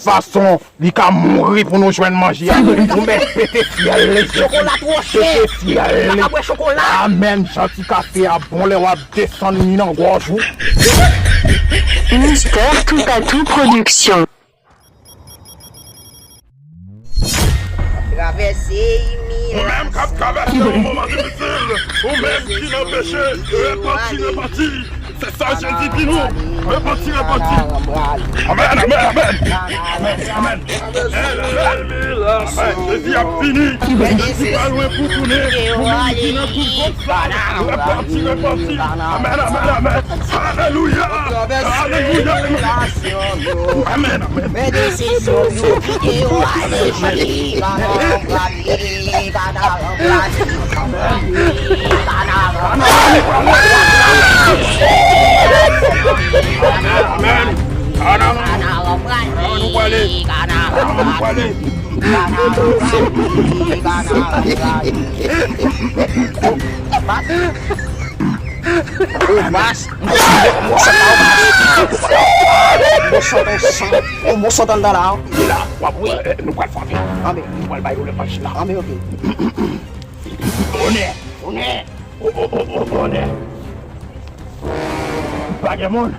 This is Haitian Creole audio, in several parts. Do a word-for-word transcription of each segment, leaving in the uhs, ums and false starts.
fason li ka mouri pou nou jwenn manje a. Ou mèt pete fyèl li, Jezi. Pete fyèl li. Amèn. Jan ti kafe a bon lè w ap desann li nan gòj ou. Mister Toupatou Production. Travèse imilasyon. Ou menm k ap travèse yon moman difisil, ou menm ki nan peche, repanti, repanti. Se sa Jezi di nou. Repanti, repanti. Amèn, amèn, amèn. Amèn, amèn. Amèn, amèn. Amèn. Jezi ap vini. Jezi pa lwen pou tounen. Pou moun ki nan tout gòt sa, repanti, repanti. Amèn, amèn, amèn. Alelouya. Alelouya. Amèn, amèn. Men desizyon nou kite yo ale. Amèn. Amèn. Amèn. Nou prale. Nou prale. Ou mas. Ou mò sot la, ou mas. Ou mò sot, ou san. Ou mò sot anndan la. Li la, w ap wè, nou pral frape. Anben. Nou pral bay yo le match la. Anben, oke. Onè, onè. O, o, o, o, onè. Pa gen moun.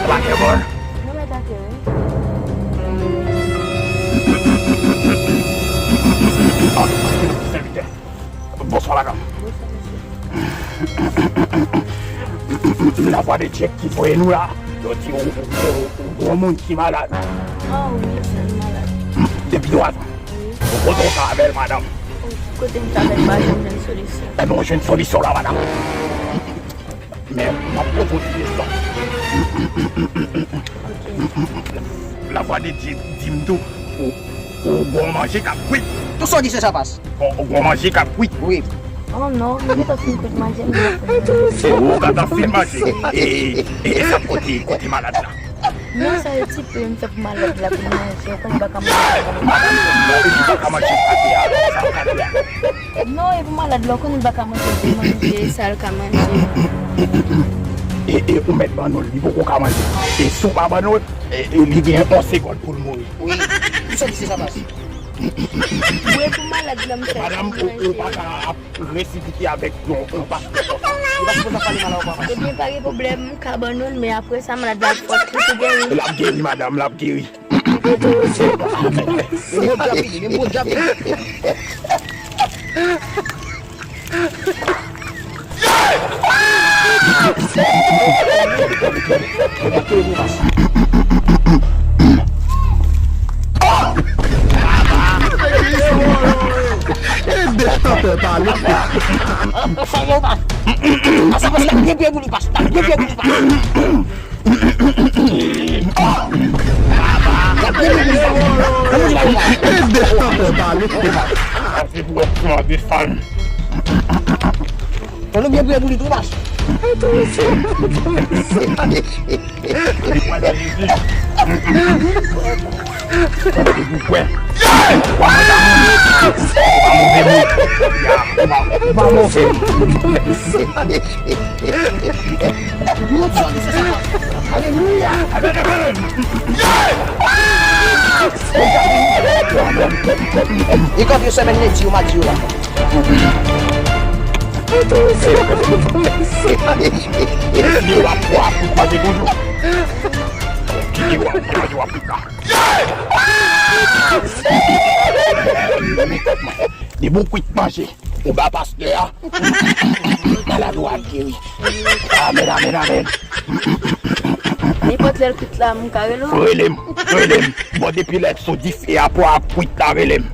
Pa gen moun. Nou mèt ateri. Sèvitè. Bonswa, madanm. Bonswa, mesye. Lavwadedye ki voye nou la. Yo di ou, ou, ou, ou, ou gon moun ki malad. Oh, wi, li malad. Depi twa zan. Ou pote yon travay, madanm. Kote m travay pa janm jwenn solisyon. Ebyen, ou jwenn solisyon la, madanm. Men, m ap poze w ti kesyon. Lavwadedye di m tou, ou, ou gon manje k ap kwit. Tout sa w di, se sa, pas. Ou, ou gon manje k ap kwit. Wi. Oh non, m gentan fin kwit manje m. Ou gentan fin manje. E, e, e sa kote, kote malad la. Non, sa e ti pe m fè pou malad la pou manje. Ou konn li pa ka manje. Madanm, non, li pa ka manje pate a, sa pate a. Non, e pou malad la, ou konn li pa ka manje, pou manje, sa l ka manje. E, e, ou mèt ban nou l, li poko ka manje. E si w pa ban nou l, e, e, li gen yon segond pou l mouri. Wi, tout sa ki se sa pase. Wi, pou malad la, m fè. Madanm, ou, ou pa ka ap resipike avèk yon, yon pastè konsa. Li pa sipoze ap pale mal a yon papa. Ebyen, pa gen pwoblèm, m ka ban nou l, men apre sa, malad la ap fòt, li pou geri. L ap geri, madanm, l ap geri. Amen. Men bon djab vini, men bon djab vini. E desann pale. Sa yo pa. Sa pa, sa byen, byen pou li pas. Byen, byen pou li pas. E desann pale. Sa se pou wè kòman desann. Fò nou byen priye pou li tou, pas. Alelouya. Li konte yon semèn lendi ou madi ou la. Li w ap, w ap, w ap, w ap, w ap, w ap, w ap. Li bon kwit manje. Ou ba pastè a. Malad ou ap geri. Amen, amen, amen. Nenpòt lè l kwit la, m ka rele w? Rele m, rele m. Bon, depi lè sou dife a, pwa ap kwit la, rele m.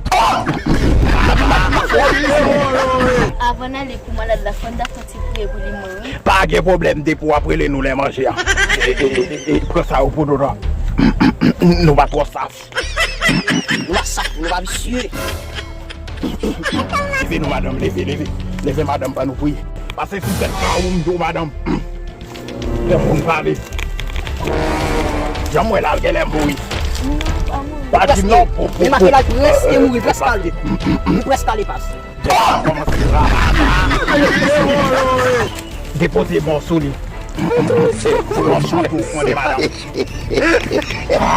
Avan n ale pou malad la, fò n ta fè yon ti priye pou li, mwen, wi. Pa gen pwoblèm, depi w ap rele nou lè manje a. E, e, e, e, pran sa yo pou nou la. Nou pa twò saf. Nou pa saf, nou pa visye. Leve non, madanm, leve, leve. Leve, madanm, pa nou priye. Pase sou tèt kawou m di w, madanm. Lè moun pale. Jan m wè la, l genlè mouri. Pa di m non, pou, pou, men mache la prèske mouri, prèske ale. Li prèske ale, pas. Depoze men w sou li. Pran san tou, pran de madanm.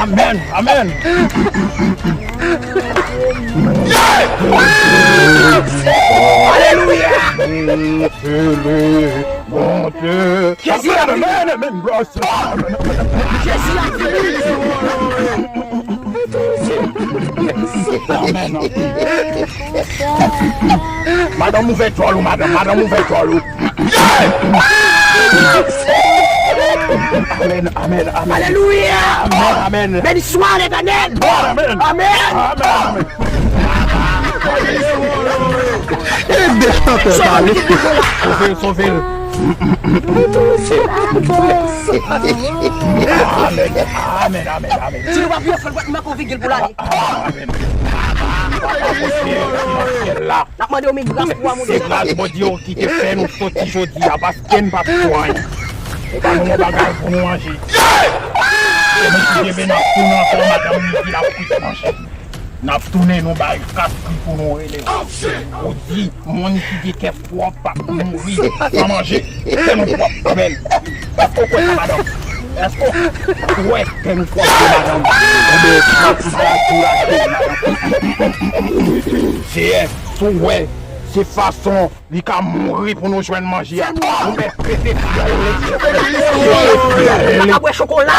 Amèn, amèn. Alelouya! Bondye. Jezi ap vini. Amèn, amèn, amèn. Jezi ap vini. Amèn. Madanm, ouvè djòl ou, madanm. Madanm, ouvè djòl ou. Amèn, amèn, amèn. Alelouya. Amèn, amèn. Beni swa Letènèl. Amèn. Amèn. Amèn. Ede chantè sa ale. Sove l, sove l. Amèn, amèn, amèn, amèn. Si nou pa priye, fè l, nou pa konvike l pou l ale. Amèn. Papa Bondye, ki nan syèl la. N ap mande w men gras pou amoun de Bondye. Se gras Bondye ki te fè nou soti jodi a, paske n pa t fè anyen. Ou ba nou yon bagay pou nou manje. Se nou ki debe, n ap tounen ankò, madanm li di l ap kwit manje. N ap tounen, nou bay kat pri pou nou rele. Ou di, moun ki gen kè pwòp p ap mouri san manje. Kè nou pwòp, amèn. Èske w kwè sa, madanm? Èske w kwè kè nou pwòp, madanm? Enben, n ap bay pou lache, madanm. Seyè, si w wè, se fason li ka mouri pou nou jwenn manje a. Ou mèt pete fyèl li. Pete fyèl li.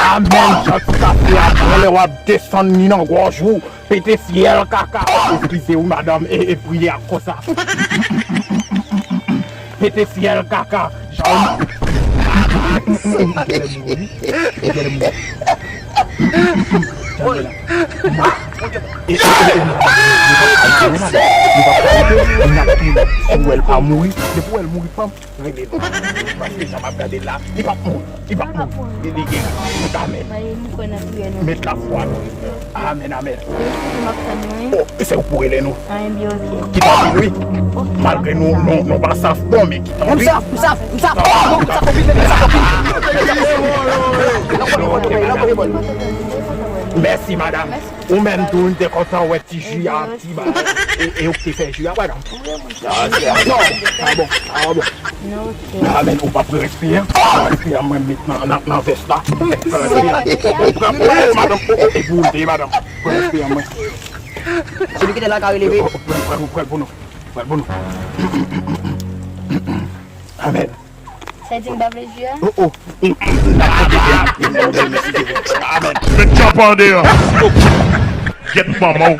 Amèn. Jan ti kafe a, pran lè w ap desann li nan gòj ou. Pete fyèl kaka. Eskize wi, madanm, e, e priye ak konsa. Pete fyèl kaka. Jan. E, e, e, e, nou pa pale, nou pa pale, nou pa pale, nou pa pale. Si w wè l pa mouri, depi w wè l mouri, panm, rele nou. Paske jan m ap gade l la, li p ap mouri, li p ap mouri. Li, li gen, amèn. Met lafwa nou. Amèn, amèn. Oh, se ou pou rele nou. Ki pa vin, wi. Malgre nou, nou, nou pa saf bon, men ki tan, wi. M saf, m saf, m saf. M saf anpil, men m saf anpil. Mèsi, madanm. Ou menm tou, m te kontan wè ti ji a, ti bagay. E, e ou ki te fè ji a, madanm? Ah, se a. Non, sa bon, sa bon. Non, ok. Ah, men ou p ap pran respè a. Pran respè a, mwen met nan, nan, nan vès la. Pran respè a. Oh, oh, pran, oh, oh, madanm, oh, oh, e pou ou l te ye, madanm. Pran respè a, mwen. Se li ki te la ka releve. Oh, oh, pran, pran, pran pou nou. Pran pou nou. Amèn. Sa di m pa vle jwi a? Oh, oh. Amèn. Met tchòp an deyò. Gèt manman w.